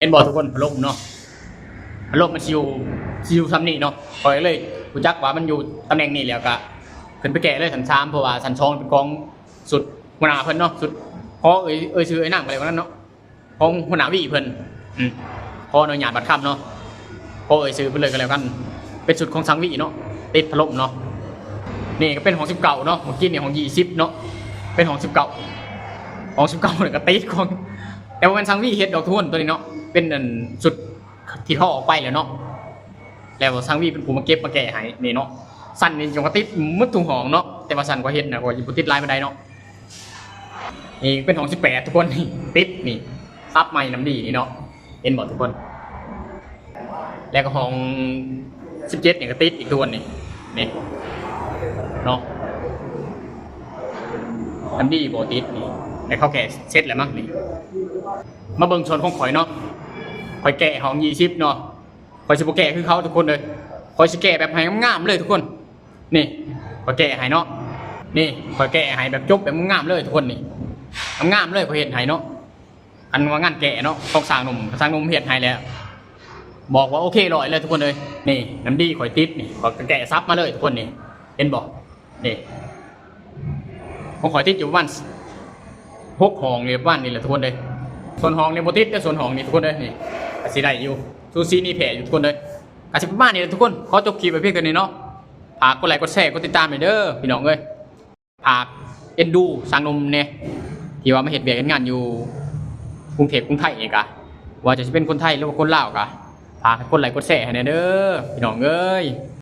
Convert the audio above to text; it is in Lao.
ຫັນບໍ່ທຸກຄົນ? ພັດລົມເນາະ ພັດລົມມັນຊິຢູ່ ຊິຢູ່ຊ່ຳນີ້ເນາະ. ຂ້ອຍເລີຍຮູ້ຈັກວ່າມັນຢູ່ຕຳແໜ່ງນີ້ ແລ້ວກະຂຶ້ນໄປແກ້ເລີຍຊັ້ນສາມ ເພາະວ່າຊັ້ນສອງເປັນຂອງຊຸດຫົວໜ້າເພິ່ນເນາະ ຊຸດ ຂໍເອີ່ຍ ເອີ່ຍຊື່ເອີ່ຍນາມກໍແລ້ວກັນເນາະ ຂອງຫົວໜ້າຫວີເພິ່ນ. ອືມ ຂໍອະນຸຍາດບັດຄຳເນາະ ຂໍເອີ່ຍຊື່ເພິ່ນເລີຍກໍແລ້ວກັນ. ເປັນຊຸດຂອງຊ່າງຫວີເນາະ ຕິດພັດລົມເນາະ. ນີ້ກໍເປັນຫ້ອງສິບເກົ້າເນາະ ເມື່ອກີ້ນີ້ຫ້ອງຊາວເນາະ ເປັນຫ້ອງສິບເກົ້າ ຫ້ອງສິບເກົ້ານີ້ກໍຕິດຂອງ ແຕ່ບໍ່ແມ່ນຊ່າງຫວີເຮັດດອກທຸກຄົນ ຕົວນີ້ເນາະ ເປັນອັນຊຸດທີ່ເທາະອອກໄປແລ້ວເນາະ ແລ້ວຊ່າງຫວີເປັນຜູ້ມາເກັບມາແກ້ໃຫ້ນີ້ເນາະ. ຊັ້ນນີ້ຈະມາຕິດໝົດທຸກຫ້ອງເນາະ ແຕ່ວ່າຊັ້ນຂ້ອຍເຮັດນະ ຂ້ອຍຊິບໍ່ຕິດຫຼາຍປານໃດເນາະ. ນີ້ເປັນຫ້ອງສິບແປດທຸກຄົນ ນີ້ຕິດນີ້ ສັບໃໝ່ນ້ຳດີນີ້ເນາະ ເຫັນບໍ່ທຸກຄົນ? ແລ້ວກໍຫ້ອງສິບເຈັດນີ້ກໍຕິດອີກທຸກຄົນ ນີ້ ນີ້ເນາະ ນ້ຳດີບໍ່ຕິດນີ້ ແລ້ວເຂົາແກ້ເສັດແລ້ວມັ້ງນີ້. ມາເບິ່ງສ່ວນຂອງຂ້ອຍເນາະ ຂ້ອຍແກ້ຫ້ອງຊາວເນາະ ຂ້ອຍຊິບໍ່ແກ້ຄືເຂົາທຸກຄົນເອີຍ ຂ້ອຍຊິແກ້ແບບໃຫ້ງາມໆເລີຍທຸກຄົນ. ນີ້ຂ້ອຍແກ້ໃຫ້ເນາະ ນີ້ຂ້ອຍແກ້ໃຫ້ແບບຈົບແບບງາມໆເລີຍທຸກຄົນ ນີ້ງາມໆເລີຍ ຂ້ອຍເຮັດໃຫ້ເນາະ. ອັນວ່າງານແກ້ເນາະ ຂອງຊ່າງໜຸ່ມ ຊ່າງໜຸ່ມເຮັດໃຫ້ແລ້ວ ບອກວ່າໂອເຄຮ້ອຍເລີຍທຸກຄົນເອີຍ. ນີ້ນ້ຳດີຂ້ອຍຕິດນີ້ ຂ້ອຍກໍແກ້ສັບມາເລີຍທຸກຄົນ ນີ້ເຫັນບໍ່? ນີ້ຂອງຂ້ອຍຕິດຢູ່ປະມານຫົກຫ້ອງນີ້ ປະມານນີ້ແຫຼະທຸກຄົນເອີຍ. ສ່ວນຫ້ອງນີ້ບໍ່ຕິດເດີ ສ່ວນຫ້ອງນີ້ທຸກຄົນເອີຍ ນີ້ກໍຊິໄດ້ຢູ່ ສູສີໜີແພ້ຢູ່ທຸກຄົນເອີຍ. ກໍຊິປະມານນີ້ແຫຼະທຸກຄົນ ຂໍຈົບຄລິບໄວ້ພຽງເທົ່ານີ້ເນາະ. ຝາກກົດໄລກົດແຊ ກົດຕິດຕາມໃຫ້ເດີພີ່ນ້ອງເອີຍ. ຝາກເອັນດູຊ່າງໜຸ່ມແດ່ ທີ່ວ່າມາເຮັດວຽກເຮັດງານຢູ່ກຸງເທບກຸງໄທນີ້ກະ ວ່າຈະຊິເປັນຄົນໄທ ຫຼືວ່າຄົນລາວກະ ຝາກໃຫ້ກົດໄລກົດແຊໃຫ້ແດ່ເດີພີ່ນ້ອງເອີຍ.